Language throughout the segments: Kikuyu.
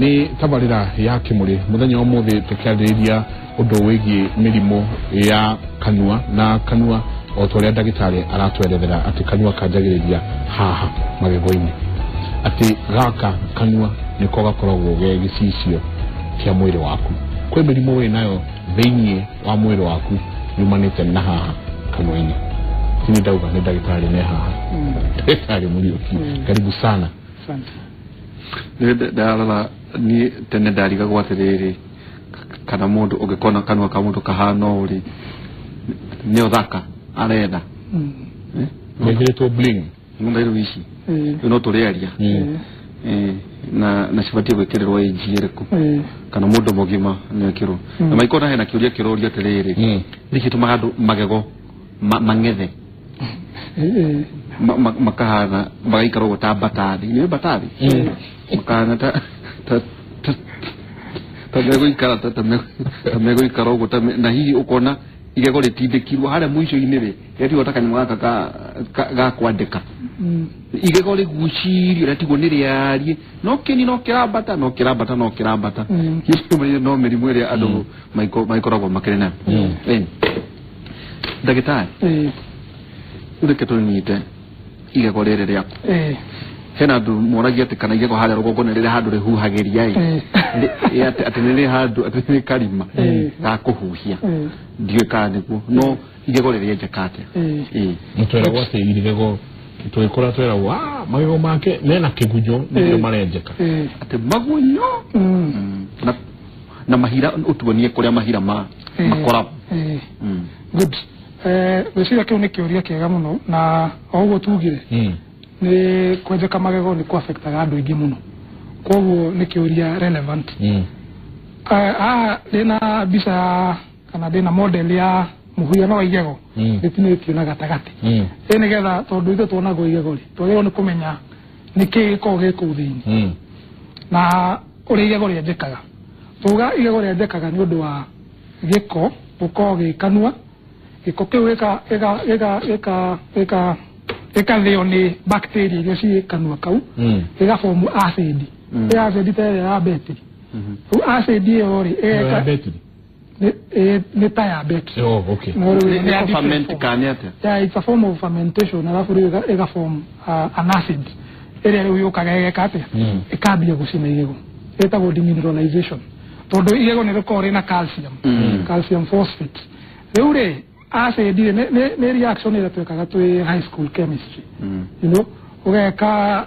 Nĩ tabarĩra ya Kĩmũrĩ mũthenya wa ũmũthĩ tũkĩarĩrĩria ũndũ wĩgiĩ mĩrimũ ya kanua na kanua o ta ũrĩa ndagĩtarĩ aratwerethera atĩ kanua kanjagĩrĩria haha magego-inĩ, atĩ gaka kanua nĩko gakoragwo ge gĩcicio kĩa mwĩrĩ waku. Kwĩ mĩrimũ wĩ nayo thĩinĩ wa mwĩrĩ waku yumanĩte na haha kanua-inĩ. Tini ndauga nĩ ndagĩtarĩ me haha. Ndagĩtarĩ Mũriũki, karibu sana. Asante. Nĩ ndarora niĩ tene ndarigagwo atĩrĩrĩ, kana mũndũ ũngĩkona kanua ka mũndũ kahana ũũ rĩ, nĩ ũthaka arenda. Mekĩrĩtwo bling. Ng'ombe rĩu ici rĩu no tũrĩaria. Na cibatiĩ gwĩkĩrĩrwo ĩnji ĩrĩkũ kana mũndũ mũgima nĩ ekĩrwo na maikona hena kĩũria kĩroria atĩrĩrĩ, nĩkĩ tũmaga andũ magego mang'ethe makahana magaikara ũguo ta mbatathi, nĩ mbatathi makahana ta ta ta ta megũikara ta megũikara ũguo na hihi ũkona igego rĩtindĩkirwo harĩa mũico-inĩ rĩ, rĩatigwo ta kanyamũ gaka ga kwandĩka, igego rĩgucirio rĩatigwo nĩ rĩarie no kĩni no kĩrambata no kĩrambata no kĩrambata. Hihi no mĩrimũ ĩrĩa andũ maikoragwo makĩrĩ nayo. Ndagĩtarĩ, reke tũnyite igego rĩrĩ rĩaku. Hena andũ moragia atĩ kana igego harĩa rũgongo nĩ rĩrĩ handũ rĩhuhagĩria ĩ. Atĩ nĩ rĩ handũ atĩ nĩ karima ga kũhuhia, ndiũĩ kana nĩguo, no igego rĩrĩenjeka atĩa? Twĩragwo atĩ igego tũgĩkũra twĩragwo, "Ah, magego make mena kĩgunyo nĩkĩo marenjeka." Atĩ magunyo na mahira, ũtuonie kũrĩa mahira ma makoragwo. Good. Gwĩciria kĩu nĩ kĩũria kĩega mũno, na o ũguo tugire nĩ kwenjeka magego nĩ kũ-affectaga andũ aingĩ mũno, koguo nĩ kĩũria relevant. Haha ndĩna mbica ya kana ndĩna model ya mũhuano wa igego rĩtinĩtio na gatagatĩ. Ĩ nĩgetha tondũ ithuĩ tuonagwo igego rĩ, twagĩrĩirwo nĩ kũmenya nĩkĩ gĩkoragwo gĩ kũu thĩinĩ na ũrĩa igego rĩenjekaga. Tuga igego rĩenjekaga nĩ ũndũ wa gĩko gũkorwo gĩ kanua, gĩko kĩu gĩka gĩka gĩka gĩka gĩka gĩkathĩo nĩ bacteria iria ciĩ kanua kau, gĩgabomu acid. Ĩ acid ta ĩrĩa ya betiri. Rĩu acid ĩyo rĩ Ĩyo ya ĩgeka betiri. Nĩ ta ya betiri. Oh, okay. No rĩu nĩ nĩ a different kũ-ferment form. Kana nĩ atĩa? Yeah, it's a form of fermentation, alafu rĩu ĩgaform an acid ĩrĩa rĩu yũkaga ĩgeka atĩa? Ĩkambia gũcina igego, ĩtagwo demineralization, tondũ igego nĩ rĩkoragwo rĩna calcium, calcium phosphate. Rĩu rĩ acid rĩ nĩ reaction ĩrĩa twekaga twĩ high school chemistry, ũgeka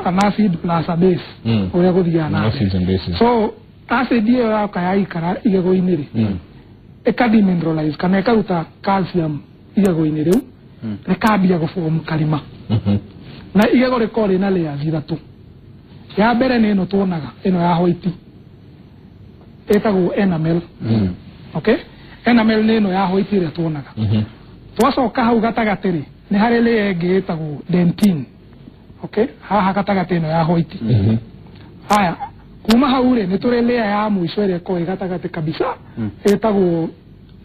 an acid plus a base, ũrĩa gũthiaga na mbere. Acids and bases. So acid ĩyo yoka yaikara igego-inĩ rĩ, ĩkademineralize kana ĩkaruta calcium igego-inĩ rĩu, rĩkambia gũbomu karima. Na igego rĩkoragwo rĩna layers ithatũ. Ya mbere nĩ ĩno tuonaga, ĩno ya white, ĩtagwo enamel. Okay, enamel nĩ ĩno ya white ĩrĩa tuonaga. Twacoka hau gatagatĩ rĩ, nĩ harĩ layer ĩngĩ ĩtagwo dentine. Okay, haha gatagatĩ ĩno ya white. Haya, kuma hau rĩ, nĩ tũrĩ layer ya mũico ĩrĩa ĩkoragwo ĩ gatagatĩ kabisa, ĩtagwo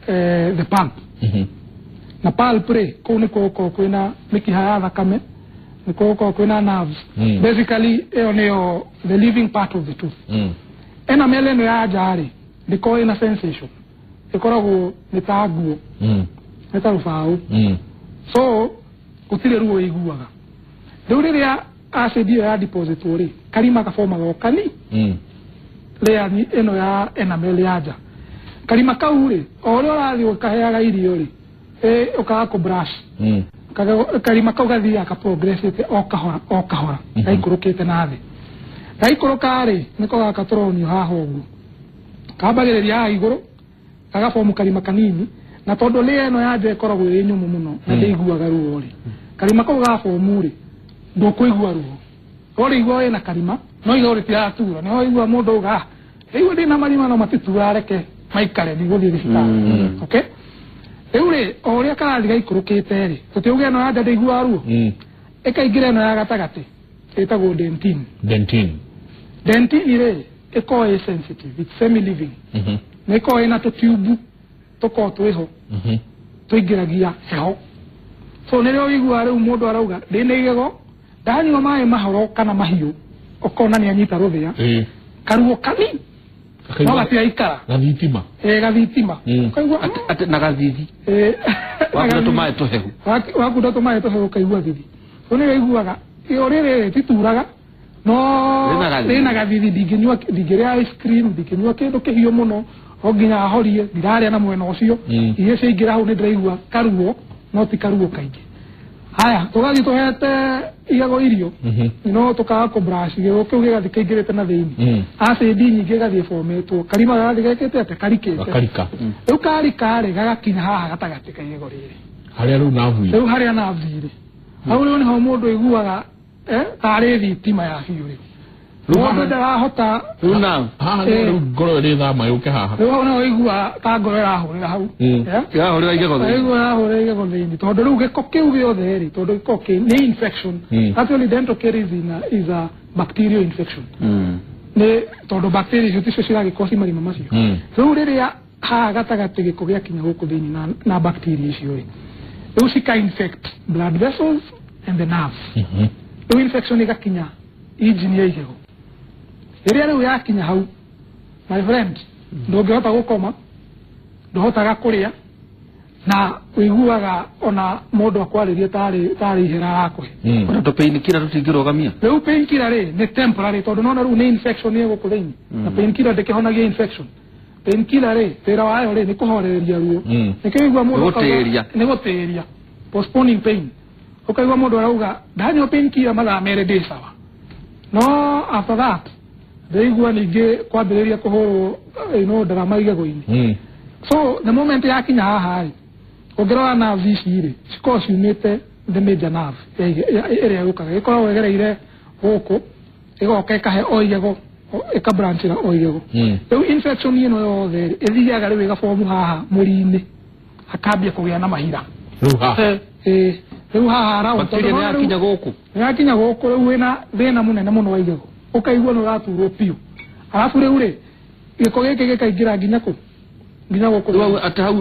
the pulp. Na pulp rĩ, kũu nĩkuo gũkoragwo kwĩna mĩkiha ya thakame, nĩkuo gũkoragwo kwĩna nerves. Basically ĩyo nĩyo the living part of the tooth. Enamel ĩno ya nja rĩ, ndĩkoragwo ĩna sensation, ĩkoragwo nĩ ta nguo, nĩ ta rũbaũ. So gũtirĩ ruo ĩiguaga. Rĩu rĩrĩa acid ĩyo ya depositwo rĩ, karima gabomaga o kani layer ĩno ya enamel ya nja. Karima kau rĩ, o ũrĩa ũrathiĩ ũkaheaga irio rĩ, ũkaga kũ brush, karima kau gathiaga ka progressĩte o kahora o kahora, gaikũrũkĩte na thĩ. Gaikũrũka rĩ, nĩko gaka tũronio haha ũguo, kambagĩrĩria haha igũrũ, gagabomu karima kanini, na tondũ layer ĩno ya nja ĩkoragwo ĩrĩ nyũmũ mũno na ndĩiguaga ruo rĩ, karima kau gabomu rĩ, ndũkũigua ruo. Ũrĩigua wĩna karima no igego rĩtiratura. Nĩ waigua mũndũ auga, "Ah, rĩu ndĩna marima no matitura, reke maikare, ndigũthiĩ thibitarĩ." Okay, rĩu rĩ, o ũrĩa karathiĩ gaikũrũkĩte rĩ, tũtiuge ĩno ya nja ndĩiguaga ruo, ĩkaingĩra ĩno ya gatagatĩ ĩtagwo dentine. Dentine. Dentine rĩ, ĩkoragwo ĩ sensitive, it's semi living. Nĩ ĩkoragwo ĩna tũtiubu tũkoragwo twĩho tũingĩragia heho. So nĩrĩo ũiguaga rĩu mũndũ arauga, "Ndĩna igego, ndanyua maĩ mahoro kana mahiũ," ũkona nĩ anyita rũthĩa. Karuo kanini no gatiaikara. Gathitima. Gathitima. Ukaigua ati na gathithi. Wakunda tumaĩ tũhehu. Wakunda tumaĩ tũhehu ukaigua thithi. Rĩu nĩ ũiguaga igego rĩrĩ tituraga no rĩna gathithi, ndingĩnyua, ndingĩrĩa ice cream, ndingĩnyua kĩndũ kĩhiũ mũno, o nginya ahorie, ndirarĩa na mwena ũcio. Irio ciaingĩra hau nĩ ndĩraigua karuo no ti karuo kaingĩ. Haya, tũgathiĩ tũhete igego irio, no tũkaga kũ-brush, igego kĩu gĩgathiĩ kĩingĩrĩte na thĩinĩ. Acid nyingĩ ĩgathiĩ ĩbomĩtwo, karima gagathiĩ gekĩte atĩa, karikĩte. Gakarika. Rĩu karika rĩ, gagakinya haha gatagatĩ ka igego rĩrĩ. Harĩa rĩu nerve ĩrĩ. Rĩu harĩa nerve ĩrĩ. Hau rĩu nĩho mũndũ aiguaga tarĩ thitima ya biũ rĩu. Mũndũ ndarahota. Rĩu nerve. Haha rĩu ngoro ĩrĩ thama yũke haha. Rĩu hau nĩho ũiguaga ta ngoro ĩrahũrĩra hau. Ĩrahũrĩra igego thĩinĩ. Ũraigua ĩrahũrĩra igego thĩinĩ. Tondũ rĩu gĩko kĩu gĩothe rĩ, tondũ gĩko kĩu nĩ infection. Actually dental caries is a bacterial infection. Nĩ tondũ bacteria icio ticio ciragĩkorwo ci marima macio. Rĩu rĩrĩa haha gatagatĩ gĩko gĩakinya gũkũ thĩinĩ na bacteria icio rĩ, rĩu cika infect blood vessels and the nerves. Rĩu infection ĩgakinya engine ya igego. Rĩrĩa rĩu yakinya hau, my friend, ndũngĩhota gũkoma, ndũhotaga kũrĩa, na ũiguaga ona mũndũ akwarĩria tarĩ ihera arakũhe. Ona tũ painkiller tũtingĩrũgamia. Rĩu painkiller rĩ nĩ temporary, tondũ nona rĩu nĩ infection ĩ gũkũ thĩinĩ. Na painkiller ndĩkĩhonagia infection. Painkiller rĩ, wĩra wayo rĩ nĩ kũhorereria ruo. Nĩkĩo ũigua mũndũ Nĩ gũtĩria. Nĩ gũtĩria. Postponing pain. Ũkaigua mũndũ arauga ndanyua painkiller mathaa merĩ ndĩ sawa. No after that ndĩigua ningĩ kwambĩrĩria kũhũrwo ndarama igego-inĩ. So the moment yakinya haha rĩ, ũngĩrora nerve ici rĩ, cikoragwo ciumĩte the major nerve ĩrĩa yũkaga, ĩkoragwo ĩgereire gũkũ, ĩgoka ĩkahe o igego, ĩkabranchĩra o igego. Rĩu infection ĩno yothe rĩ, ĩthiaga rĩu ĩgabomu haha mũri-inĩ, hakambia kũgĩa na mahira. Rĩu haha. Rĩu haha round, Bacteria tondũ nĩ yakinya gũkũ. Nĩ yakinya gũkũ, rĩu wĩna thĩna mũnene mũno wa igego. Ũkaigua nĩ ũraturwo biũ. Arabu rĩu rĩ, gĩko gĩkĩ gĩkaingĩra nginya kũ? Nginya gũkũ. Rĩu atĩ hau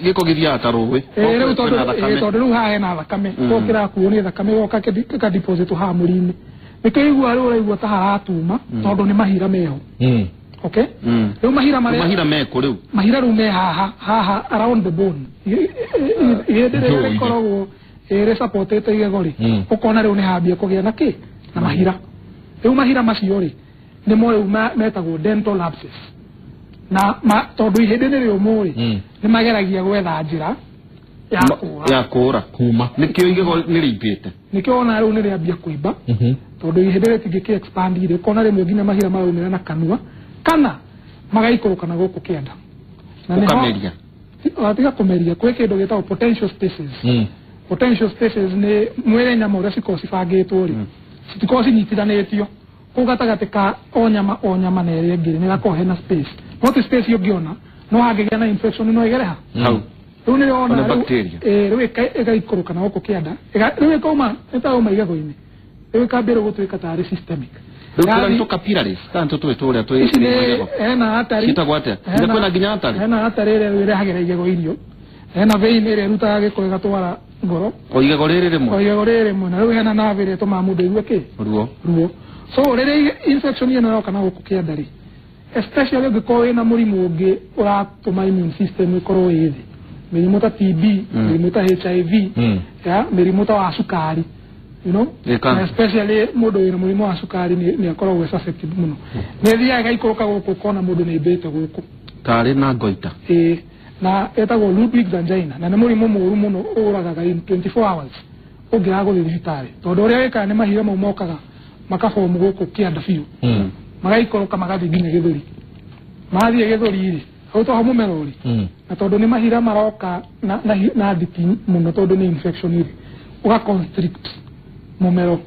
gĩko gĩthiaga ta rũĩ. Rĩu Kwĩna thakame. Tondũ rĩu haha hena thakame. Koguo kĩrakuo nĩ thakame ĩgoka gĩka deposit haha mũri-inĩ. Nĩkĩo ũiguaga rĩu ũraigua ta haratuma, tondũ nĩ mahira meho. Okay? Rĩu mahira marĩa Mahira mekũ rĩu? Mahira rĩu me haha, haha around the bone. Ihĩndĩ rĩrĩa Njũĩ-inĩ. rĩkoragwo rĩsupportĩte igego rĩ, ũkona rĩu nĩ hambia kũgĩa na kĩ? Na mahira. Rĩu mahira macio rĩ, nĩmo rĩu metagwo dental abscess. Na tondũ ihĩndĩ nĩ rĩũmũ rĩ, nĩ mageragia gwetha njĩra ya kũra. Ya kũra. Kuma. Nĩkĩo igego nĩ rĩimbĩte. Nĩkĩo wona rĩu nĩ rĩambia kũimba, tondũ ihĩndĩ rĩtingĩkĩ expand rĩ, ũkona rĩmwe nginya mahira maraumĩra na kanua kana magaikũrũka na gũkũ kĩanda. Na nĩho- Ũkameria. Tiga kũmeria, kwĩ kĩndũ gĩtagwo potential spaces. Potential spaces nĩ mwĩrĩ nyama ũrĩa cikoragwo cibangĩtwo rĩ, citikoragwo cinyitithanĩtio. Kũu gatagatĩ ka o nyama o nyama na ĩrĩa ĩngĩ nĩ gakoragwo hena space. No ti space ũngĩona, no hangĩgĩa na infection no ĩgere ha. Hau. Rĩu nĩrĩo wona Ona rĩu, bacteria. Rĩu ĩgaikũrũka na gũkũ kĩanda. Rĩu ĩkauma, ĩtauma igego-inĩ. Rĩu ĩkambia rĩu gũtuĩka tarĩ systemic. Rĩu tũrĩa tũ capillaries, kana tũtũĩ tũrĩa twĩ Ici nĩ igego. hena artery. Ciĩtagwo atĩa? Nĩ kwĩna nginya artery? Hena artery ĩrĩa ĩrehagĩra igego irio. Hena vein ĩrĩa ĩrutaga gĩko ĩgatwara ngoro. O igego rĩrĩ O rĩmwe. igego rĩrĩ rĩmwe. Na rĩu hena nerve ĩrĩa ĩtũmaga mũndũ aigue kĩ? Ruo. Ruo. So rĩrĩa infection ĩno yoka na gũkũ kĩanda rĩ, especially ũngĩkorwo wĩna mũrimũ ũngĩ ũratũma immune system ĩkorwo ĩ thĩ, mĩrimũ ta TB, mĩrimũ ta HIV, ya mĩrimũ ta wa cukari, you know, Ĩka. na especially mũndũ wĩna mũrimũ wa cukari nĩ akoragwo e susceptible mũno. Nĩ ĩthiaga ĩgaikũrũka gũkũ, ũkona mũndũ nĩ ĩmbĩte gũkũ. Tarĩ na goita. Ĩĩ, na ĩtagwo Ludwig's angina, na nĩ mũrimũ mũũru mũno, ũragaga in 24 hours ũngĩaga gũthiĩ thibitarĩ, tondũ ũrĩa wĩkaga nĩ mahira mau mokaga makabomu gũkũ kĩanda biũ, magaikũrũka magathiĩ nginya gĩthũri. Mathiĩ gĩthũri rĩ, hau toho mũmero rĩ, na tondũ nĩ mahira maroka na nditi mũno, tondũ nĩ infection rĩ, ũga constrict mũmero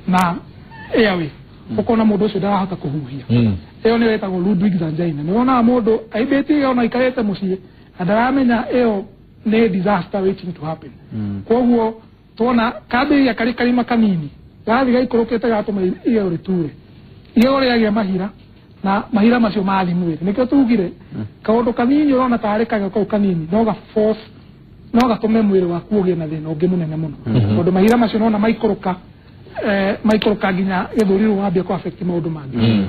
na airway, ũkona mũndũ ũcio ndarahota kũhuhia. Ĩyo nĩyo ĩtagwo Ludwig's angina. Nĩ wonaga mũndũ aimbĩtie ona aikarĩte mũciĩ na ndaramenya ĩyo nĩ disaster waiting to happen. Koguo tuona kambĩrĩria karĩ karima kanini, gathiĩ gaikũrũkĩte gatũma igego rĩture, igego rĩagĩa mahira, na mahira macio mathiĩ mwĩrĩ. Nĩkĩo tugire kaũndũ kanini ũrona tarĩ kagego kau kanini no ga force, no gatũme mwĩrĩ waku ũgĩe na thĩna ũngĩ mũnene mũno, tondũ mahira macio nona maikũrũka, maikũrũka nginya gĩthũri, rĩu wambia kũ affect maũndũ mangĩ.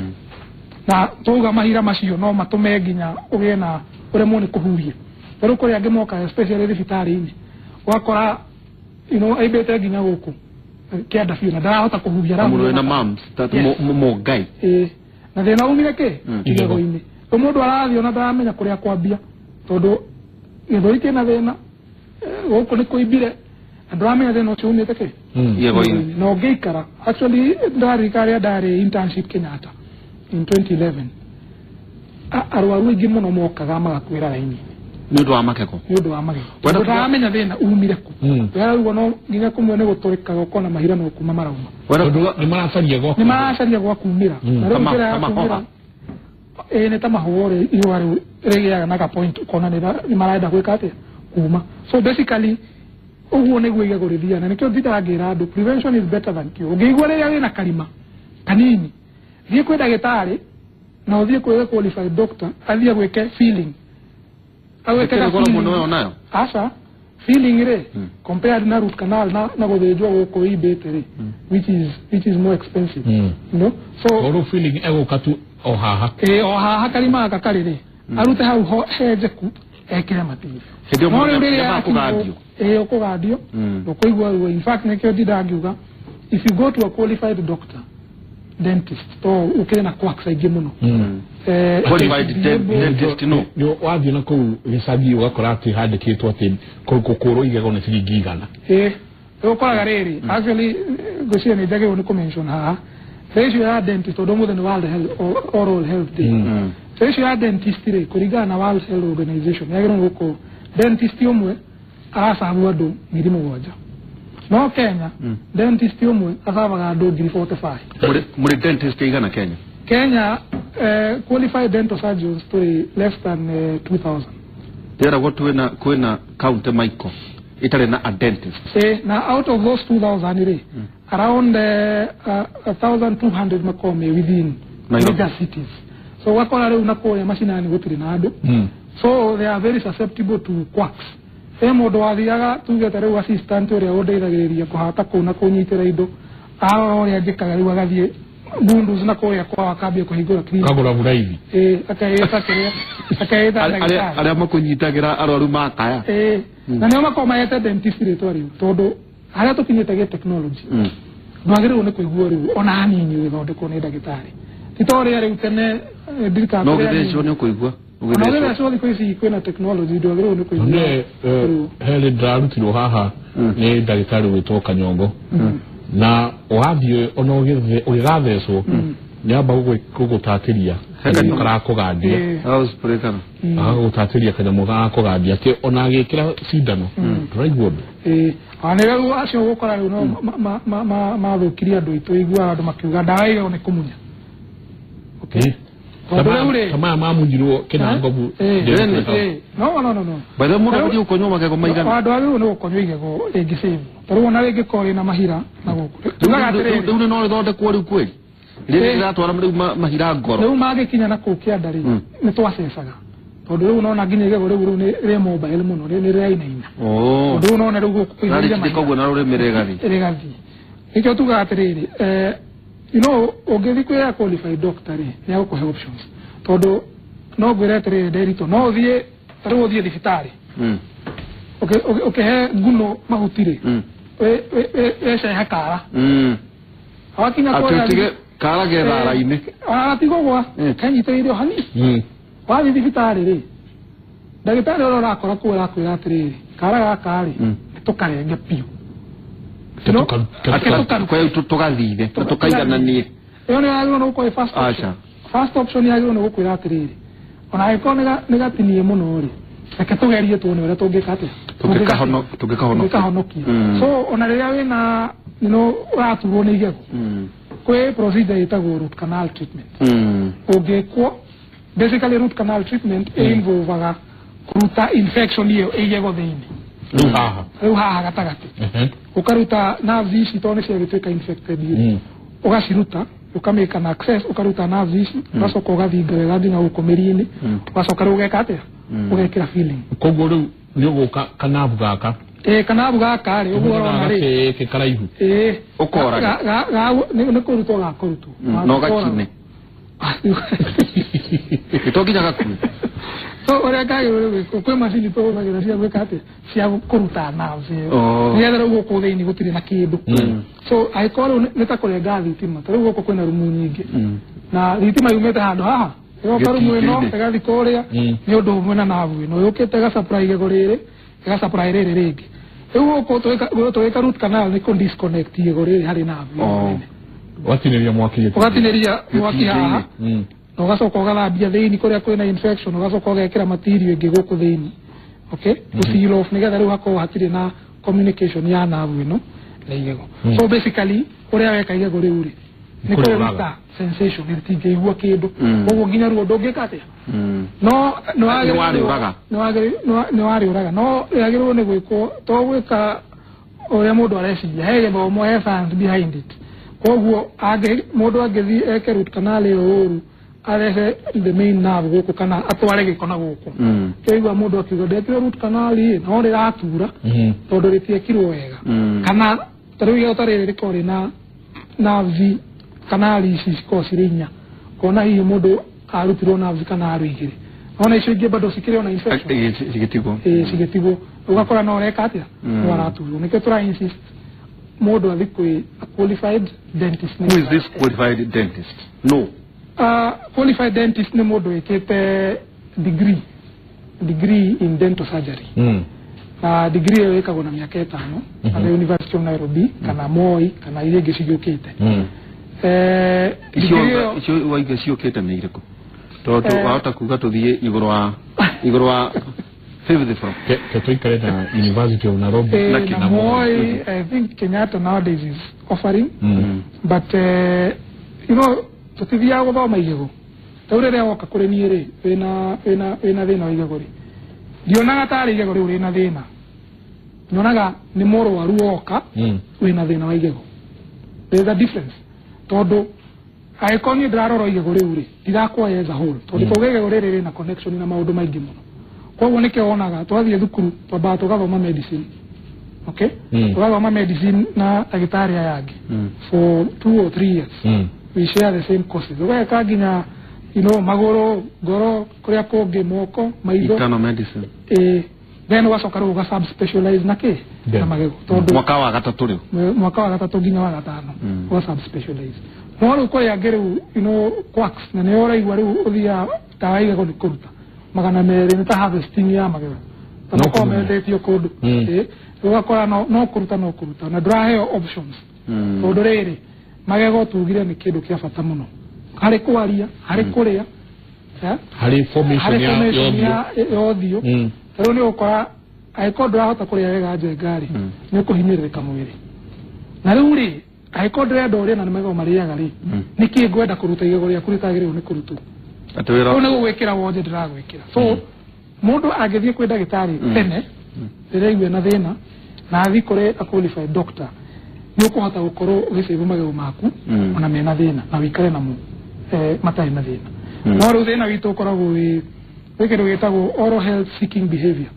Na twauga mahira macio no matũme nginya ũgĩe na ũremwo nĩ kũhuhia. Rĩu kũrĩ angĩ mokaga especially thibitarĩ-inĩ, ũgakora you know aimbĩte nginya gũkũ kĩanda biũ na ndarahota kũhuhia. Mũndũ wĩna mumps ta mũngai. Ĩĩ, na thĩna umire kĩ igego-inĩ. Rĩu mũndũ arathiĩ ona ndaramenya kũrĩa kwambia, tondũ gĩthũri kĩna thĩna, gũkũ nĩ kũimbire, na ndũramenya thĩna ũcio umĩte kĩ igego-inĩ. Na ũngĩikara, actually ndaririkana rĩrĩa ndarĩ internship Kenyatta in 2011, arwaru aingĩ mũno mokaga magakuĩra raini nĩ ũndũ wa magego. Nĩ ũndũ wa magego, tondũ ndaramenya thĩna umire kũ. Weraruo no nginya kũmwe nĩ gũtũrĩkaga ũkona mahira no kuma marauma. Tondũ nĩ maracaria gwa nĩ maracaria gwa kumĩra. Na rĩu njĩra ya kumĩra ĩĩ nĩ ta mahũa ũrĩa ihũa rĩu rĩgĩaga na ga point, ũkona nĩ marenda gwĩka atĩa kuma. So basically ũguo nĩguo igego rĩthiaga, na nĩkĩo ndindaga ngĩra andũ prevention is better than cure. Ũngĩigua rĩrĩa wĩna karima kanini, thiĩ kwĩ ndagĩtarĩ na ũthiĩ kwĩ qualified doctor athiĩ gwĩke filling. Agwĩke goro mũno ũyũ nayo. Aca, filling rĩ compared na root canal na gũthĩnjwo gũkũ imbĩte rĩ, which is more expensive. You know? So Tondũ filling egũka tu o haha. Ĩĩ, o haha karima gaka karĩ rĩ, arute hau ho henjeku ekĩre material. Hĩndĩ ĩyo No mũndũ rĩu rĩrĩa nĩambaga kũgandio. Ĩĩ, ũkũgandio. Ndũkũigua ruo. In fact nĩkĩo ndindaga ngiuga if you go to a qualified doctor, dentist, to ũkĩrĩ na quacks aingĩ mũno. Qualified dentist no. Nĩ wathiĩ na kũu gĩcagi ũgakora atĩ handĩkĩtwo atĩ gũkũrwo igego nĩ ciringi 100. Ĩĩ, rĩu ũkoraga rĩrĩ, actually ngwĩciria nĩ njagĩrĩirwo nĩ kũmention haha ratio ya dentist, tondũ ũmũthĩ nĩ World Health Oral Health Day. Ratio ya dentist rĩ, kũringana na World Health Organization, yagĩrĩirwo nĩ gũkorwo dentist ũmwe aracabu andũ 7,000, no Kenya dentist ũmwe acabaga andũ 45,000. Mũrĩ dentist igana Kenya? Kenya qualified dental surgeons tũrĩ less than 2000. Ndĩragwo kwĩna county Michael ĩtarĩ na a dentist. Na out of those 2000 rĩ, around 1200 makorwo me within Nairobi. major cities. So ũgakora rĩu na kũrĩa macinani gũtirĩ na andũ, so they are very susceptible to quacks. He mũndũ wathiaga tuge ta rĩu assistant ũrĩa ũndeithagĩrĩria kũhata kũu na kũnyitĩra indo, arora ũrĩa njĩkaga, rĩu agathiĩ Bundus na kũrĩa kwao akambia kũhingũra clinic. Kagũra buraithi. Ĩĩ, akeĩta kĩrĩa akeĩta ndagĩtarĩ. Arĩa makũnyitagĩra arwaru makaya. Ĩĩ, na nĩo makoragwo mahete dentist rĩtwa rĩu, tondũ harĩa tũkinyĩte gĩ technology ndwagĩrĩirwo nĩ kũigua rĩu ona hanini ũgĩthondekwo nĩ ndagĩtarĩ, ti ta ũrĩa rĩu tene ndirikanaga No tũrĩ ũgĩthecwo anini. nĩ ũkũigua. Ona ũgĩthecwo thikũ ici kwĩna technology, ndwagĩrĩirwo nĩ kũigua Nĩ ruo. Harĩ ndĩrarutirwo haha nĩ ndagĩtarĩ wĩtwo Kanyongo, na wathiĩ ona ũgĩgathecwo nĩ amba gũgũtatĩria kanyamũ karakũgandia. Spray kana. Agagũtatĩria kanyamũ garakũgandia atĩ ona agĩkĩra cindano ndũraigua ũndũ. Ĩĩ, ona nĩ rĩu acio ũgũkora rĩu no mathũkirie andũ aitũ, iguaga andũ makiuga ndawa ĩyo nĩ kũmunya. Tondũ rĩu rĩ Ta maya mamunyirwo kĩna ngobu. No, no, no, no. By the way, mũndũ abatiĩ gũkonywo magego maigana? Andũ agĩrĩirwo nĩ gũkonywo igego rĩngĩ save, ta rĩu ona rĩngĩkorwo rĩna mahira na gũkũ tugaga atĩrĩrĩ, Rĩu no rĩthondekwo rĩu kweli rĩrĩ rĩratwara rĩu mahira ngoro. Rĩu mangĩkinya na kũu kĩanda rĩ, nĩ twacecaga, tondũ rĩu nona nginya igego rĩu nĩ rĩ mobile mũno, nĩ rĩrainaina. Tondũ rĩu nona rĩu gũkũ kũihũire Rarĩtindĩka mahira ũguo na rũrĩmĩ rĩgathiĩ. Rĩgathiĩ. Nĩkĩo tugaga atĩrĩrĩ, you know ũngĩthiĩ kwĩ a qualified doctor rĩ, nĩ agũkũhe options, tondũ no ngwĩre atĩrĩrĩ Nderitu, no ũthiĩ ta rĩu ũthiĩ thibitarĩ ũkĩhe nguno mahuti rĩ, wecehe kara wakinya Atĩ kũrĩa ũtige kara ge thara-inĩ. Agatigwo kenyitĩrĩire o hanini. Wathiĩ thibitarĩ rĩ, ndagĩtarĩ ũrĩa ũrakora kũu arakwĩra atĩrĩrĩ, kara gaka rĩ, tũkarenge biũ. Kwa hiyo tũgathire na tũkaigananie. Ĩyo nĩ yagĩrĩirwo nĩ gũkorwo ĩ first option. Aca. First option yagĩrĩirwo nĩ gũkwĩra atĩrĩrĩ, ona angĩkorwo nĩ gatinie mũno rĩ, reke tũgerie tuone ũrĩa tũngĩka atĩa. Tũngĩkahonokia. Tũngĩkahonokia. So ona rĩrĩa wĩna you know ũraturwo nĩ igego, kwĩ procedure ĩtagwo root canal treatment. Ũngĩkwo, basically root canal treatment ĩinvolvaga kũruta infection ĩyo ĩ igego thĩinĩ. Rĩu haha. Rĩu haha gatagatĩ ũkaruta nerves ici, tondũ nĩ ciagĩtuĩka infected rĩ, ũgaciruta, ũkamĩka na access, ũkaruta nerves ici, ũgacoka ũgathinga wega nginya gũkũ mĩri-inĩ, ũgacoka rĩu ũgeka atĩa? Ũgekĩra filling. Koguo rĩu nĩ ũgũka kanabu gaka. Ĩĩ, kanabu gaka rĩ, ũguo ũrona rĩ, gakĩ karaihu. Ĩĩ. Ũkoraga. Nĩ kũrutwo gakũrutwo. Na ũgakine. To nginya gakue. So ũrĩa kagĩrĩirwo gwĩkwo, kwĩ macini tũhũthagĩra cia gwĩka atĩ cia kũruta nerves ĩyo, nĩgetha rĩu gũkũ thĩinĩ gũtirĩ na kĩndũ. So angĩkorwo rĩu nĩ ta kũrenga thitima, ta rĩu gũkũ kwĩna rumu nyingĩ na thitima yumĩte handũ haha ĩgoka rumu ĩno ĩgathiĩ kũrĩa, nĩ ũndũ ũmwe na nerve ĩno yũkĩte ĩgasupply igego rĩrĩ, ĩgasupply rĩrĩ rĩngĩ. Rĩu gũkũ tũgĩka root canal nĩ kũ disconnect igego rĩrĩ harĩ nerve ĩno. Ũgatinĩria mwaki. Ũgatinĩria mwaki haha na ũgacoka ũgathambia thĩinĩ kũrĩa kwĩna infection, ũgacoka ũgekĩra material ĩngĩ gũkũ thĩinĩ, okay, gũ seal off nĩgetha rĩu hakorwo hatirĩ na communication ya nerve ĩno na igego. So basically ũrĩa weka igego rĩu rĩ nĩ kũrĩruta sensation, rĩtingĩigua kĩndũ, koguo nginya ruo ndũngĩka atĩa. No nĩ warĩũraga. Nĩ warĩũraga, no rĩagĩrĩirwo nĩ gwĩkwo to gwĩka ũrĩa mũndũ areciria, he gĩthomo, he science behind it. Koguo mũndũ angĩthiĩ eke root canal ĩyo ũru, arehe the main nerve gũkũ kana atware gĩko na gũkũ, kĩigua mũndũ akiuga ndekire root canal ĩ no rĩratura tondũ rĩtiekirwo wega. Kana ta rĩu igego ta rĩrĩ rĩkorwo rĩna nerves canal ici cikorwo cirĩ inya, kona hihi mũndũ arutirwo nerves kana igĩrĩ, nona icio ingĩ bado cikĩrĩ ona infection. Cigĩtigwo. Ĩĩ, cigĩtigwo, ũgakora no ũreka atĩa, no araturwo. Nĩkĩo tũra insist mũndũ athiĩ kwĩ a qualified dentist. Who is this qualified dentist? No. Qualified dentist nĩ mũndũ wĩkĩte degree in dental surgery, na degree ĩyo ĩkagwo na mĩaka 5 at the University of Nairobi kana Moi kana iria ingĩ cigĩũkĩte. Icio Degree ĩyo icio waiga ciũkĩte nĩ irĩkũ? Tondũ wahota kuga tũthiĩ igũrũ wa fifth floor. Ke tũikare na University of Nairobi. Na Moi, I think Kenyatta nowadays is offering, but tutithiaga gũthoma igego. Rĩu rĩrĩa woka kũrĩ niĩ rĩ, wĩna thĩna wa igego rĩ, ndionaga tarĩ igego rĩu rĩna thĩna, nyonaga nĩ mũrwaru woka wĩna thĩna wa igego. There is a difference, tondũ angĩkorwo niĩ ndĩrarora igego rĩu rĩ, ndirakuoya as a whole, tondũ tauga igego rĩrĩ rĩna connection na maũndũ maingĩ mũno. Koguo nĩkĩo wonaga twathiĩ thukuru twambaga tũgathoma medicine, okay, tũgathoma medicine na ndagĩtarĩ aya angĩ for 2 or 3 years. We share the same courses, ũgeka nginya magũrũ, ngoro, kũrĩa kũngĩ, moko, maitho. Internal medicine. Then ũgacoka rĩu ũga subspecialize na kĩ? Na magego, tondũ Mwaka wa gatatũ rĩu. Mwaka wa gatatũ nginya wa gatano ũga subspecialize. No rĩu kũrĩ angĩ rĩu quacks, na nĩo ũraigua rĩu ũthiaga ndawa ya igego nĩ kũruta 200, nĩ ta harvesting ya magego ta No makoragwo kũmunya. mendetio kũndũ. Ũgakora no kũruta na ndũraheo options, tondũ rĩrĩ magego tugire nĩ kĩndũ kĩa bata mũno harĩ kwaria, harĩ kũrĩa, Harĩ formation harĩ ya formation ya ya ũthiũ. Ta rĩu nĩ ũgũkora angĩkorwo ndũrahota kũrĩa wega njenga rĩ, nĩ ũkũhinyĩrĩrĩka mwĩrĩ. Na rĩu rĩ, angĩkorwo ndĩrenda ũrĩe na nĩ magego marĩaga rĩ, nĩkĩ ngwenda kũruta igego rĩaku rĩtagĩrĩirwo nĩ kũrutwo? Atĩ wĩra Rĩu nĩ gũgwĩkĩra wonje ndĩragwĩkĩra. So mũndũ angĩthiĩ kwĩ ndagĩtarĩ tene rĩrĩa aigua na thĩna na athiĩ kũrĩ a qualified doctor, nĩ ũkũhota gũkorwo ũgĩcĩvu magego maku ona mena thĩna na wĩikare namo matarĩ na thĩna. No rĩu thĩna witũ ũkoragwo wĩ kĩndũ gĩtagwo oral health seeking behavior,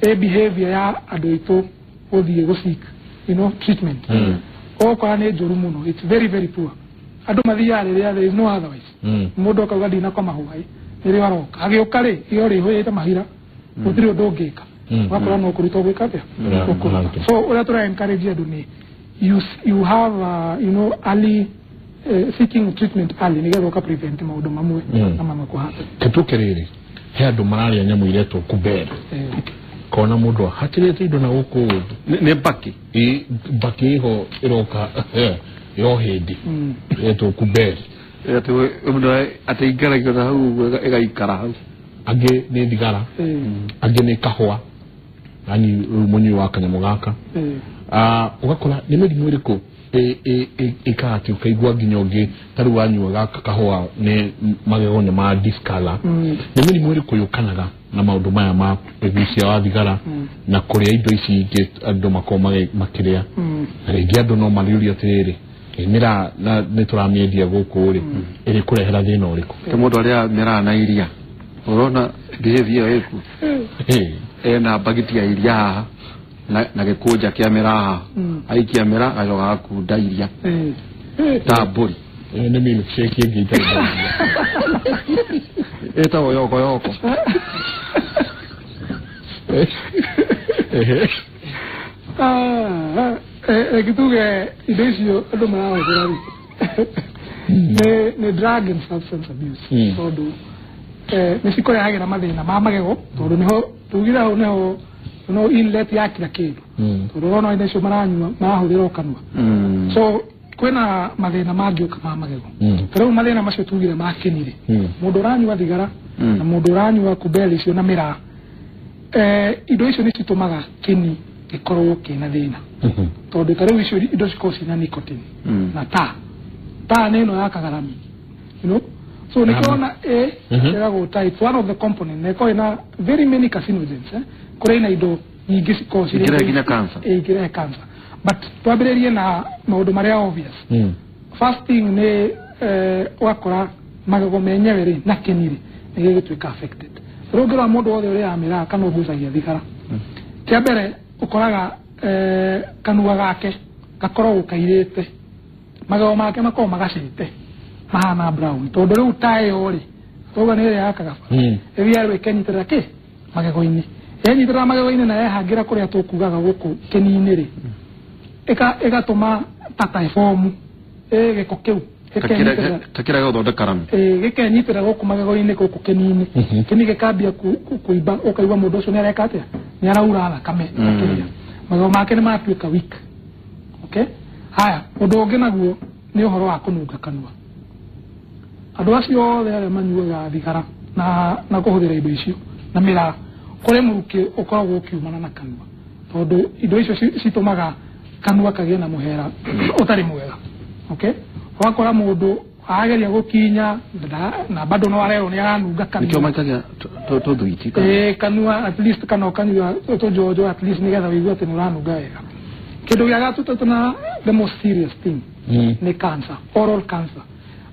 ĩ behavior ya andũ aitũ gũthiĩ gũ seek treatment, ũgakora nĩ njũru mũno. It's very very poor. Andũ mathiaga rĩrĩa there is no otherwise. Mũndũ akauga ndinakoma hwaĩ, nĩrĩo aroka, agĩũka rĩ, iyo rĩihũrĩte mahira, gũtirĩ ũndũ ũngĩka. Ũgakora no kũruta ũgwĩka atĩa? Ũkũruta. Ũraruta. So ũrĩa tũra encourage andũ nĩ you have early seeking treatment early nĩgetha ũka prevent maũndũ mamwe na mamwe kũhappen. Kĩtuke rĩrĩ, he andũ mararĩa nyamũ iretwo kubera, kona mũndũ hakĩrĩte indo na gũkũ. Nĩ mbaki. Ĩ mbakĩ ĩho ĩroka ya hĩndĩ ĩretwo kuberi. Atĩ mũndũ atĩ ingaragia na hau ũguo ĩgaikara hau. Angĩ nĩ thigara, angĩ nĩ kahũa, yani rĩu mũnyui wa kanyamũ gaka. Ũgakora nĩ mĩrimũ ĩrĩkũ ĩkaga atĩ ũkaigua nginya ũngĩ ta rĩu wanyua gaka kahũa nĩ magego nĩ ma discolor? Nĩ mĩrimũ ĩrĩkũ yũkanaga na maũndũ maya ma ũgucia wa thigara na kũrĩa indo ici ingĩ andũ makoragwo makĩrĩa? Na rĩngĩ andũ no marĩũria atĩrĩrĩ, mĩraa na nĩ tũramĩendia gũkũ rĩ, ĩrĩ kũrehera thĩna ũrĩkũ? Atĩ mũndũ arĩa mĩraa na iria, ũrona behavior ĩyo ĩku ena mbagiti ya iria haha na gĩkũnja kĩa mĩraa haha, aikia mĩraa agacoka agakunda iria ta mbũri. Nĩ milkshake ĩngĩ itarĩ. Ĩtagwo yoko yoko. Reke tuge indo icio andũ marahũthĩra rĩ nĩ drug and substance abuse, tondũ nĩ cikũrehagĩra mathĩna ma magego, tondũ nĩho tugire hau nĩho no inlet ya kila kĩndũ, tondũ ũrona indo icio maranyua marahũthĩra o kanua. So kwĩna mathĩna mangĩũka ma magego. Ta rĩu mathĩna macio tugire ma kĩni rĩ, mũndũ ũranyua thigara na mũndũ ũranyua kubeli icio na mĩraa, indo icio nĩ citũmaga kĩni gĩkorwo kĩna thĩna, tondũ ta rĩu icio indo cikoragwo ciĩna nicotine na tar nĩ ĩno ya kagarami, you know. So nĩkĩona ĩragwo tar, it's one of the component, na ĩkoragwo ĩna very many carcinogens, kũrĩ ina indo nyingĩ cikoragwo cirĩ Ingĩrehe nginya cancer. Ingĩrehe cancer. But twambĩrĩrie na maũndũ marĩa obvious. First thing nĩ ũgakora magego menyewe rĩ na kĩni rĩ nĩ gĩgũtuĩka affected. Rĩu ũngĩrora mũndũ wothe ũrĩaga mĩraa kana ũgucagia thigara, kĩa mbere ũkoraga kanua gake gakoragwo kairĩte, magego make makoragwo magacĩte mahana brown, tondũ rĩu ta ĩyo rĩ tauga nĩ ĩrĩa ya kagaba ĩthiaga rĩu ĩkenyitĩrĩra kĩ magego-inĩ, yenyitĩrĩra magego-inĩ na yehangĩra kũrĩa tũkugaga gũkũ kĩni-inĩ rĩ, ĩgatũma tata ĩbomu gĩko kĩu Ta kĩrĩa gĩgũthondeka rami. Gĩkenyitĩrĩra gũkũ magego-inĩ gũkũ kĩni-inĩ, kĩni gĩkambia kũimba, ũkaigua mũndũ ũcio nĩ areka atĩa, nĩ araura thakame makĩria, magego make nĩ matuĩka weak. Okay, haya, ũndũ ũngĩ naguo nĩ ũhoro wa kũnunga kanua. Andũ acio othe arĩa manyuaga thigara na kũhũthĩra indo icio na mĩraa, kũrĩ mũrukĩ ũkoragwo ũkiumana na kanua, tondũ indo icio citũmaga kanua kagĩe na mũhera ũtarĩ mwega. Okay, ũgakora mũndũ ageria gũkinya na bado no arerwo nĩ aranunga kanua. Nĩkĩo maikagia tũthwiti kanua at least, kana ũkanyua tũnjonjo at least nĩgetha ũigue atĩ nĩ ũranunga wega. Kĩndũ gĩa gatatũ na the most serious thing nĩ cancer, oral cancer.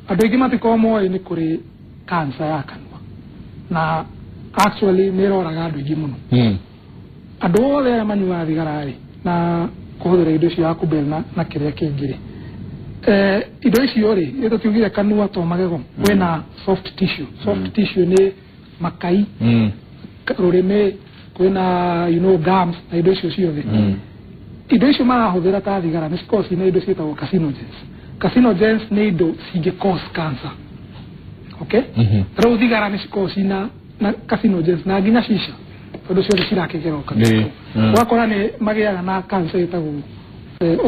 Andũ aingĩ matikoragwo moĩ nĩ kũrĩ cancer ya kanua, na actually nĩ ĩroraga andũ aingĩ mũno. Andũ othe arĩa manyuaga thigara rĩ na kũhũthĩra indo icio ya kubel na kĩrĩa kĩngĩ rĩ, indo icio rĩ nĩ tũkiugire kanua to magego, kwĩna soft tissue. Soft tissue nĩ makai, rũrĩmĩ, kwĩna you know gums na indo icio ciothe. Indo icio marahũthĩra ta thigara nĩ cikoragwo ciĩna indo ciĩtagwo carcinogens. Carcinogens nĩ indo cingĩ cause cancer. Okay, rĩu thigara nĩ cikoragwo ciĩna na carcinogens na nginya shisha, tondũ ciothe cirakĩgera kanua. Ũgakora nĩ magĩaga na cancer ĩtagwo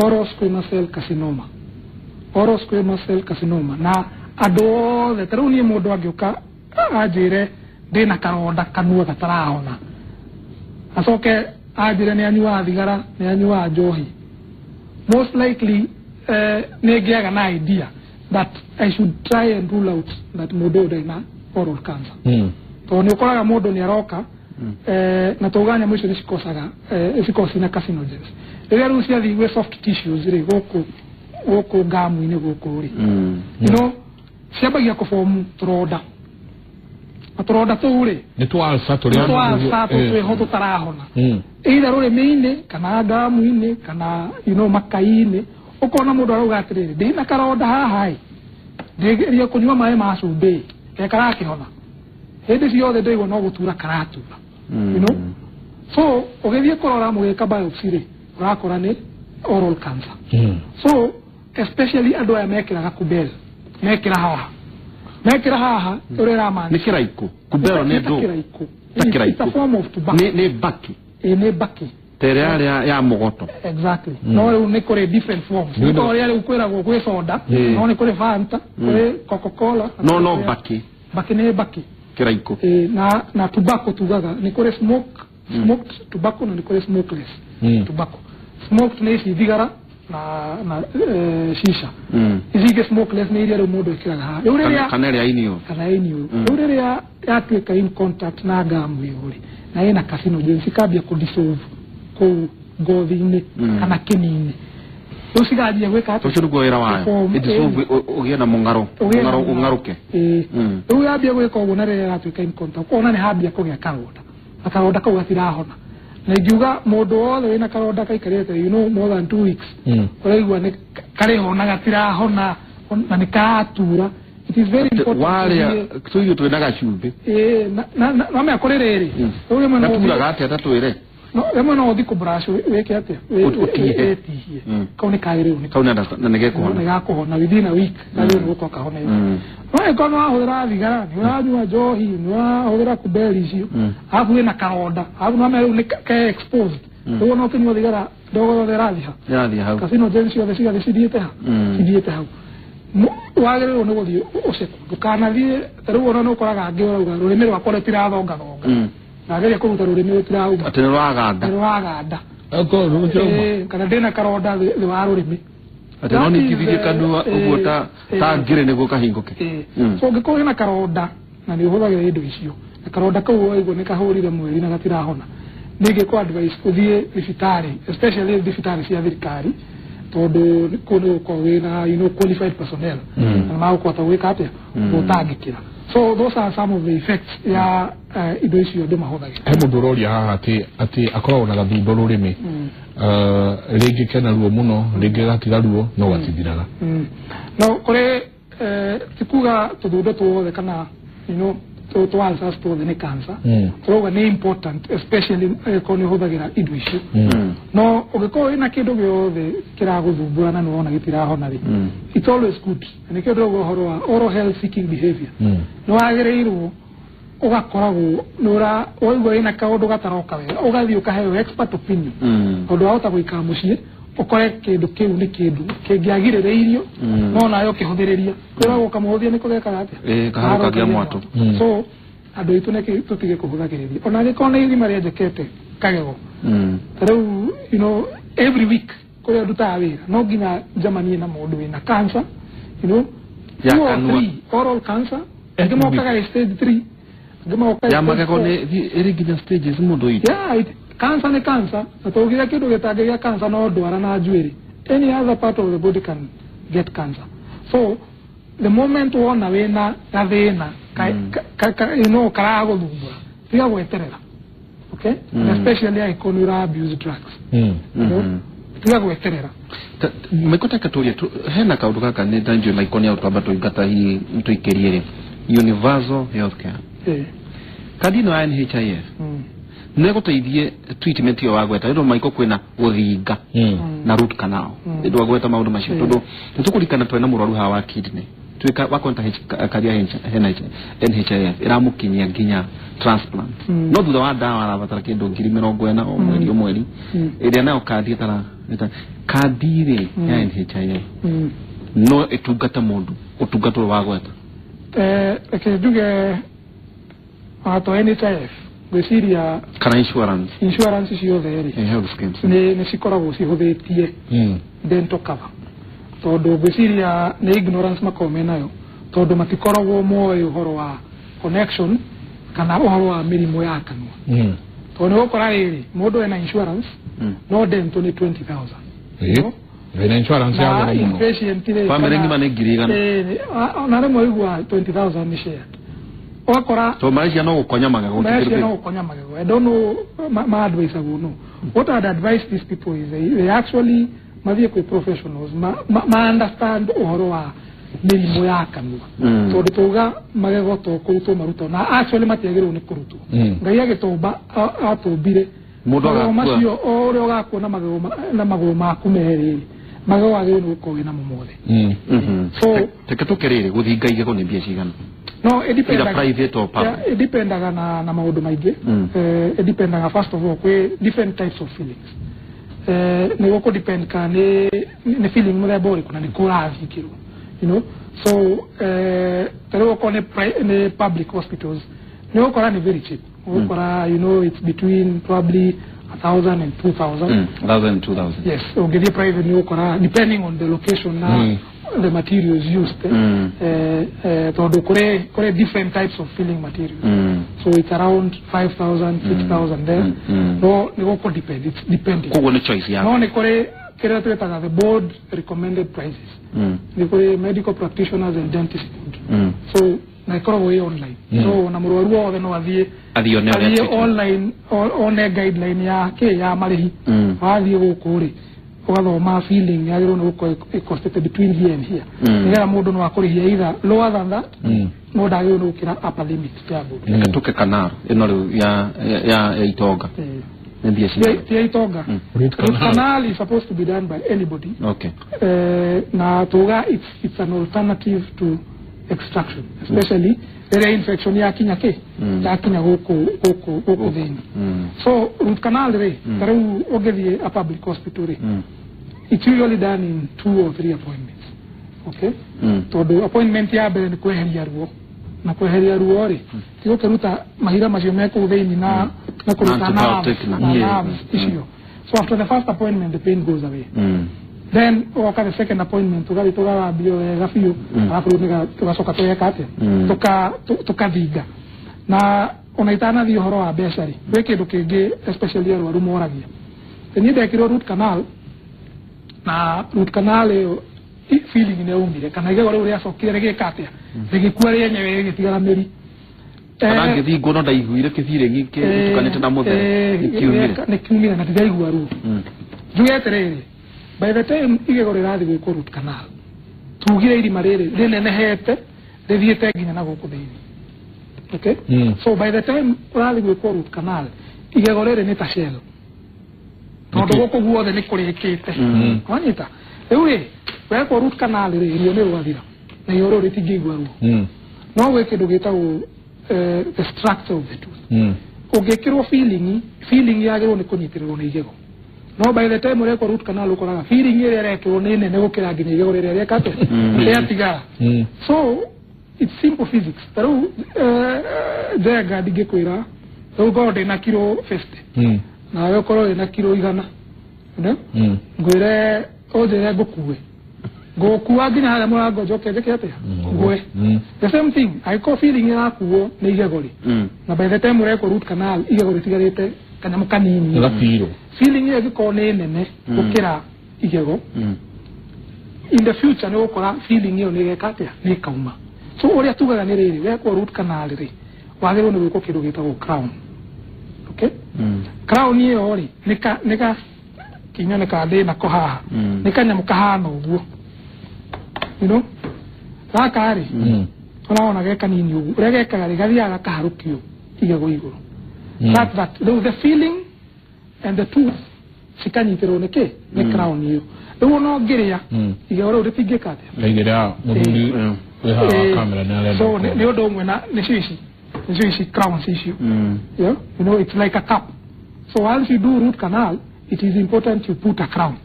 oral squamous cell carcinoma. Oral squamous cell carcinoma. Na andũ othe ta rĩu niĩ mũndũ angĩũka anjĩre ndĩna karonda kanua gatarahona, acoke anjĩre nĩ anyuaga thigara, nĩ anyuaga njohi, most likely nĩ ngĩaga na idea that I should try and rule out that mũndũ ũyũ ndarĩ na oral cancer. Tondũ nĩ ũkoraga mũndũ nĩ aroka na tauga nyamũ icio nĩ cikocaga cikoragwo ciĩna carcinogens. Rĩrĩa rĩu ciathiĩ gwĩ soft tissues rĩ, gũkũ ngamu-inĩ gũkũ rĩ, you know, ciambagia kũbomu tũronda, na tũronda tũu rĩ nĩ twa ulcer tũrĩa twĩho tũtarahona, either rũrĩmĩ-inĩ kana ngamu-inĩ kana you know makai-inĩ. Ũkona mũndũ arauga atĩrĩrĩ, ndĩna karonda haha ĩ, ndĩgeria kũnyua maĩ ma cumbĩ ke karakĩhona, hĩndĩ ciothe ndĩigua no gũtura karatura, you know. So ũgĩthiĩ kũrora mũgĩka biopsy rĩ, ũrakora nĩ oral cancer. So especially andũ aya mekĩraga kubel, mekĩra haha ũrĩa ĩramaanisha nĩ kĩraikũ. Kubel nĩ ndũ kĩraikũ, ta kĩraikũ. It's a form of tobacco. Nĩ mbakĩ. Nĩ mbakĩ ta ĩrĩa yarĩ ya mũgoto. Exactly. No rĩu nĩ kũrĩ different forms. Nĩ ta ũrĩa rĩu kwĩragwo gwĩ soda, no nĩ kũrĩ Fanta, kũrĩ Coca-Cola. No mbakĩ. Mbakĩ nĩ mbakĩ. Kĩraikũ. Na tobacco tugaga nĩ kũrĩ smoked tobacco na nĩ kũrĩ smokeless tobacco. Smoked nĩ ici thigara na shisha. Ici ingĩ smokeless nĩ iria rĩu mũndũ ĩkĩraga haha. Rĩu rĩrĩa kana ĩrĩa inio. Kana inio. Rĩu rĩrĩa yatuĩka in contact na ngamu ĩyo rĩ, na ĩna carcinogens ikambia kũ dissolve kũu ngothi-inĩ kana kĩni-inĩ. Rĩu ciganjia gwĩka atĩa? Ũcio nĩguo wĩra wayo. Ĩ dissolve ũgĩe na mũng'aro, ũng'arũke. Rĩu yambia gwĩka ũguo na rĩrĩa ĩratuĩka in contact, ũkona nĩ hambia kũgĩa karonda. Na karonda kau gatirahona. Na ingiuga mũndũ wothe wĩna karonda kaikarĩte you know more than 2 weeks, ũraigua nĩ karĩhona gatirahona, Na nĩ karatura. It is very important. Waria tuirio twina gacumbĩ. Na no me kũrĩ rĩrĩ. Rĩu rĩmwe no Gaturaga atĩa ta twĩre? No rĩmwe no ũthiĩ kũbrush wĩke atĩa? Ũtihie. Ũtihie. Kau nĩ kagĩrĩirwo nĩ Kau nĩ understand na nĩ gekũhona. Nĩ gakũhona within a week. Kagĩrĩirwo nĩ gũkorwo kahonete. No ĩkorwo nĩ wahũthĩra thigara, nĩ ũranyua njohi, nĩ ũrahũthĩra kuberi icio, arabu wĩna karonda, arabu no rĩu nĩ ke exposed. Rĩu ona ũkĩnyua thigara ndogo yothe ĩrathiĩ ha? Ĩrathiĩ hau. Carcinogens ciothe cigathiĩ cithiĩte ha? Cithiĩte hau. Wagĩrĩirwo nĩ gũthiĩ ũcekwo, ndũkanathiĩ ta rĩu ona nĩ ũkoraga angĩ ũrauga rũrĩmĩ rwakwa rũtirathongathonga. Nageria kũruta rũrĩmĩ rũtirauma. Atĩ nĩ rwaganda. Nĩ rwaganda. Kana ndĩna karonda thĩ wa rũrĩmĩ. Atĩ no ningithirie kanua ũguo ta ngĩrĩ nĩguo kahingũke. So ũngĩkorwo wĩna karonda na nĩ ũhũthagĩra indo icio, na karonda kau waigua nĩ kahũrire mweri na gatirahona, nĩ ingĩkũ advice ũthiĩ thibitarĩ, especially thibitarĩ cia thirikari, tondũ kũu nĩ gũkorwo wĩna, you know, qualified personnel na magũkũhota gwĩka atĩa? Gũtangĩkĩra. So those are some of the effects ya indo icio andũ mahũthagĩra. He mũndũ ũroria haha atĩ akoragwo na gathundo rũrĩmĩ, rĩngĩ kena ruo mũno, rĩngĩ gatiga ruo no gatithiraga. No kũrĩ ti kuga tũthundo tuothe kana, you know, tũ ulcers tuothe nĩ cancer. Tũrauga nĩ important especially angĩkorwo nĩ ũhũthagĩra indo icio. No ũngĩkorwo wĩna kĩndũ gĩothe kĩragũthumbũra na nĩwona gĩtirahona rĩ, it's always good. Na nĩkĩo ndĩrauga ũhoro wa oral health seeking behavior. Nĩ wagĩrĩirwo ũgakoragwo nĩ waigua wĩna kaũndũ gataroka wega, ũgathiĩ ũkaheo expert opinion. Tondũ wahota gũikara mũciĩ ũkore kĩndũ kĩu nĩ kĩndũ kĩngĩagirĩrĩirio, no nawe ũkĩhũthĩrĩria. Kwĩragwo ũkamũhũthia nĩ kũgekaga atĩa? Kaharũkagia mwatũ. So andũ aitũ nĩ tũtige kũhũthagĩrĩria. Ona angĩkorwo nĩ irima rĩenjekete kagego. Ta rĩu, you know, every week kũrĩa ndutaga wĩra no nginya njemanie na mũndũ wĩna cancer, you know, Ya 2 or kanua. 3 oral cancer, angĩ mokaga stage 3, angĩ mokaga Ya stage magego 4. nĩ ĩrĩ nginya stages mũndũ witũ. Yeah, cancer nĩ cancer. Na tũngĩgĩa kĩndũ gĩtangĩgĩa cancer no ndwara na njuĩrĩ. Any other part of the body can get cancer. So the moment wona wĩna gathĩna you know, karagũthumbũra, tiga gweterera. Okay? And especially angĩkorwo nĩ ũra abuse drugs. You know? Tiga gweterera. Maiko ta katũria hena kaũndũ gaka nĩ ndanjũĩ maiko nĩ twamba tũingata hihi tũikĩrie rĩ, universal healthcare. Kandi ĩno ya NHIF nĩ gũteithie treatment ĩyo wagweta rĩu maiko kwĩna gũthinga na root canal. Nĩ wagweta maũndũ macio tondũ nĩ tũkũririkana twĩ na mũrwaru haha wa kidney twĩka wakonta kandi ya NHIF ĩramũkinyia nginya transplant. No thutha wa ndawa arabatara kĩndũ 40,000 o mweri o mweri, ĩrĩa nayo kandi ĩtara kandi rĩ ya NHIF no ĩtungate mũndũ ũtungata ũrĩa wagweta. Reke njuge watho NHIF ngwĩciria kana insurance, insurance ciothe rĩ, health schemes nĩ cikoragwo cihũthĩtie dental cover, tondũ ngwĩciria nĩ ignorance makoragwo menayo, tondũ matikoragwo moĩ ũhoro wa connection kana ũhoro wa mĩrimũ ya kanua. Tondũ nĩ ũgũkora rĩrĩ mũndũ ena insurance no dental nĩ 20,000. Wĩna insurance ya Na goro mũno. inpatient rĩ, Family ng'ima nĩ 100,000. Ona rĩmwe ũiguaga 20,000 nĩ shared. Ũgakora Tondũ mareciria no gũkonya magego. Mareciria no gũkonya magego. I don't know ma advice agwo no. What I'd advise these people is they actually mathiĩ kwĩ professionals ma understand ũhoro wa mĩrimũ ya kanua. Tondũ tuga magego to kũrutwo marutwo na actually matiagĩrĩirwo nĩ kũrutwo. Ngai agĩtũmba atũmbire Mũndũ magego agakua. macio o ũrĩa ũgakua na magego na magũrũ maku merĩ, magego wagĩrĩirwo nĩ gũkorwo wĩnamo mothe. So Reke tũkĩrĩrĩ gũthinga igego nĩ mbia cigana? No, it Either dependaga. private or public. Yeah, it dependaga na maũndũ maingĩ. It dependaga first of all kwĩ different types of feelings. Nĩ gũkũ depend kana nĩ feeling mũthemba ũrĩkũ na nĩ kũ ũrathingĩrwo. You know? So ta rĩu okorwo nĩ public hospitals, nĩ ũgũkora nĩ very cheap. Ũgũkora, you know, it's between probably 1,000 and 2,000. 1,000, 2,000. Yes, ũngĩthiĩ private nĩ ũgũkora depending on the location na the materials used. Tondũ kũrĩ different types of filling materials. So it's around 5,000, 6,000 there. No, nĩ gũkũ depend, it's depending. Koguo nĩ choice yaku. No nĩ kũrĩ kĩrĩa twĩtaga the board recommended prices. Nĩ kũrĩ medical practitioners and dentists board. So na ĩkoragwo ĩ online. So na mũrwaru wothe no athiĩ Athiĩ one ũrĩa athiĩ treatment. online one guideline ya kĩ ya marĩhi. Wathiĩ gũkũ rĩ Ũgathoma feeling yagĩrĩirwo nĩ gũkorwo ĩcostĩte between here and here, nĩgetha mũndũ no akũrĩhia either lower than that, no ndagĩrĩirwo nĩ gũkĩra upper limit ya mũndũ. Reke tũke canal ĩno rĩu ya itonga. Nĩ mbia cigana? Ti ya itonga. Root Root canal. canal is supposed to be done by anybody. Na tuga it's an alternative to extraction, especially rĩrĩa infection yakinya kĩ, yakinya gũkũ thĩinĩ. So root canal rĩ, ta rĩu ũngĩthiĩ a public hospital rĩ, it's usually done in 2 or 3 appointments, okay? Tondũ appointment ya mbere nĩ kweheria ruo, na kweheria ruo rĩ, ti gũkĩruta mahira macio me kũu thĩinĩ na kũruta Antibiotic nerves na na nerves icio. So after the first appointment, the pain goes away. Then ũgoka the second appointment, tũgathiĩ tũgathambio wega biũ, arabu rĩu tũgacoka tũgeka atĩa? Tũkathinga. Na ona itanathiĩ ũhoro wa mbeca rĩ, gwĩ kĩndũ kĩngĩ especially arwaru moragia. Niĩ ndekirwo root canal, na root canal ĩyo feeling nĩ yaumire, kana igego rĩu rĩacokire rĩgĩka atĩa? Rĩgĩkua rĩenyewe, rĩgĩtigara mĩri. Kana ngĩthingwo no ndaiguire kĩbiringi gĩtukanĩte na mũthere nĩkiumire. Nĩ kiumire na ndiraigua ruo. Njuge atĩrĩrĩ, by the time igego rĩrathiĩ gwĩkwo root canal, tugire irima rĩrĩ rĩnenehete, rĩthiĩte nginya na gũkũ thĩinĩ, okay? So by the time ũrathiĩ gwĩkwo root canal, igego rĩrĩ nĩ ta shell, tondũ gũkũ guothe nĩ kũrĩkĩte. Wanyita? Rĩu rĩ, wekwo root canal rĩ, ruo nĩ rwathira na igego rĩu rĩtingĩigua ruo. No gwĩ kĩndũ gĩtagwo the structure of the tooth. Ũngĩkĩrwo filling, filling yagĩrĩirwo nĩ kũnyitĩrĩrwo nĩ igego, no by the time ũrekwo root canal, ũkoraga filling ĩrĩa ĩrekĩrwo nĩ nene gũkĩra nginya igego rĩrĩa rĩeka atĩa? Rĩatigara. So it's simple physics. Ta rĩu njenga ndingĩkwĩra rĩu ngorwo ndĩna kiro 50, nawe ũkorwo wĩna kiro 100, you ngwĩre ũnjĩre ngũkue, ngũkua nginya harĩa mũrango, njoke njĩke atĩa? Ngwe. The same thing, angĩkorwo feeling ĩrakuo nĩ igego rĩ, na by the time ũrekwo root canal igego rĩtigarĩte kanyamũ kanini, gabirå. Feeling ĩyo ĩngĩkorwo nĩ nene gũkĩra igego, in the future nĩ ũgũkora feeling ĩyo nĩ ĩgeka atĩa? Nĩ ĩkauma. So ũrĩa tugaga nĩ rĩrĩ, wekwo root canal rĩ, wagĩrĩirwo nĩ gwĩkwo kĩndũ gĩtagwo crown, okay? Crown ĩyo rĩ, nĩ ka kinyone ka ndĩ nako haha. Nĩ kanyamũ kahana ũguo, gaka rĩ, ũrona ge kanini ũguo. Ũrĩa gekaga rĩ, gathiaga gakaharũkio igego igũrũ, that rĩu the feeling and the tooth cikanyitĩrwo nĩ kĩ? Nĩ crown ĩyo. Rĩu ona ũngĩrĩa, igego rĩu rĩtingĩka atĩa? Ndaigĩra mũthuri wĩ haha wa kamera nĩ arenda. So nĩ ũndũ ũmwe na nĩcio ici crowns icio. Yeah? It's like a cup. So once you do root canal, it is important you put a crown,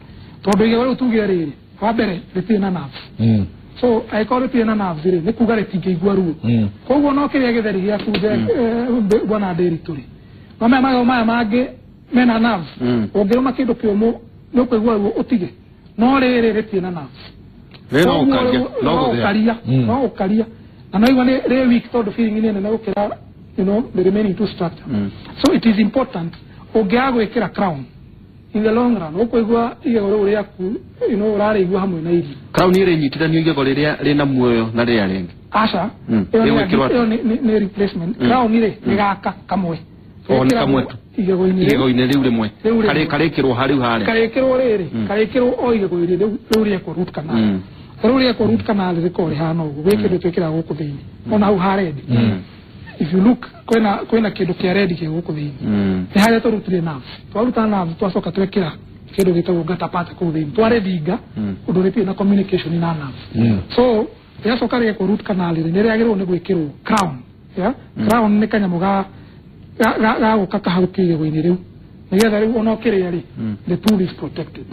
tondũ igego rĩu tugire rĩrĩ, wa mbere rĩtirĩ na nerves. So angĩkorwo rĩtirĩ na nerves rĩ, nĩ kuga rĩtingĩigua ruo. Koguo no kĩrĩa gĩtheri gĩaku bwana ndĩritũ rĩ, no maya magego maya mangĩ mena nerves, ũngĩrũma kĩndũ kĩũmũ nĩ ũkũigua ruo ũtige, no rĩrĩ rĩtirĩ na nerves. Rĩ no Koguo ũkaria rĩu no no gũthĩa. ũkaria, no ũkaria na no igua nĩ rĩ weak, tondũ feeling nĩ nene gũkĩra the remaining two structure. So it is important ũngĩaga gwĩkĩra crown, in the long run ũkũigua igego rĩu rĩaku ũrarĩigua hamwe na irio. Crown ĩrĩnyitithanio igego rĩrĩa rĩna muoyo na rĩrĩa rĩngĩ? Aca. Ĩyo nĩ Ĩgwĩkĩrwo atĩa? Ĩyo nĩ replacement. Crown rĩ, nĩ gaka kamwe. O, nĩ Wĩkĩragwo kamwe tu. igego-inĩ rĩu. Igego-inĩ rĩu rĩmwe. Rĩu rĩmwe. Karĩkĩrwo harĩu harĩa. Karĩkĩrwo rĩrĩ, karĩkĩrwo o igego-inĩ rĩu rĩekwo root canal. Rĩu rĩekwo root canal rĩkorwo rĩhana ũguo. Gwĩ kĩndũ twĩkĩraga gũkũ thĩinĩ, ona hau ha red, if you look, kwĩna kĩndũ kĩa red kĩ gũkũ thĩinĩ. Nĩ harĩa tũrutire nerves, twaruta nerves, twacoka twekĩra kĩndũ gĩtagwo gutta percha kũu thĩinĩ, twarĩthinga ũndũ rĩtirĩ na communication na nerves. So rĩacoka rĩekwo root canal rĩ, nĩ rĩagĩrĩirwo nĩ gwĩkĩrwo crown, yeah? Crown nĩ kanyamũ ga gũka kaharũkio igego-inĩ rĩu, nĩgetha rĩu ona ũkĩrĩa rĩ, the tooth is protected.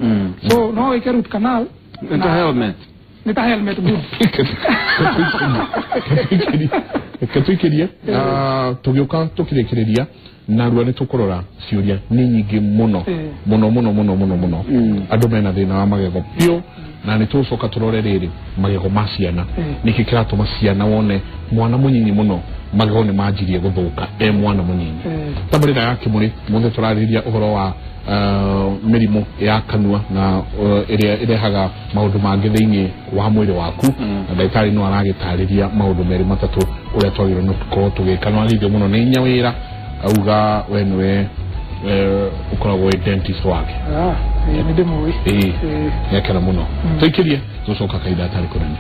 So no wĩke root canal. Nĩ ta helmet. Nĩ ta helmet, good. Reke tũikĩrie tũgĩũka tũkĩrĩkĩrĩria narua nĩ tũkũrora ciũria nĩ nyingĩ mũno, mũno mũno mũno mũno mũno. Andũ mena thĩna wa magego biũ, na nĩ tũgũcoka tũrore rĩrĩ magego ma ciana. Nĩkĩ kĩratũma ciana wone mwana mũnyinyi mũno magego nĩ manjirie gũthũka e mwana mũnyinyi? Tabarĩra ya Kĩmũrĩ mũthĩ tũrarĩrĩria ũhoro wa mĩrimũ ya kanua na ĩrĩa ĩrehaga maũndũ mangĩ thĩinĩ wa mwĩrĩ waku, na ndagĩtarĩ no aragĩtarĩria maũndũ merĩ matatũ ũrĩa twagĩrĩirwo nĩ gũkorwo tũgĩka. No agĩithio mũno nĩ Nyawĩra auga we nĩwe Ũkoragwo wĩ dentist wake. Ah, ĩĩ, nĩ ndĩmũĩ. Ĩĩ, nĩakena mũno. Tũikĩrie, tũcoka kahinda gatarĩ kũnene.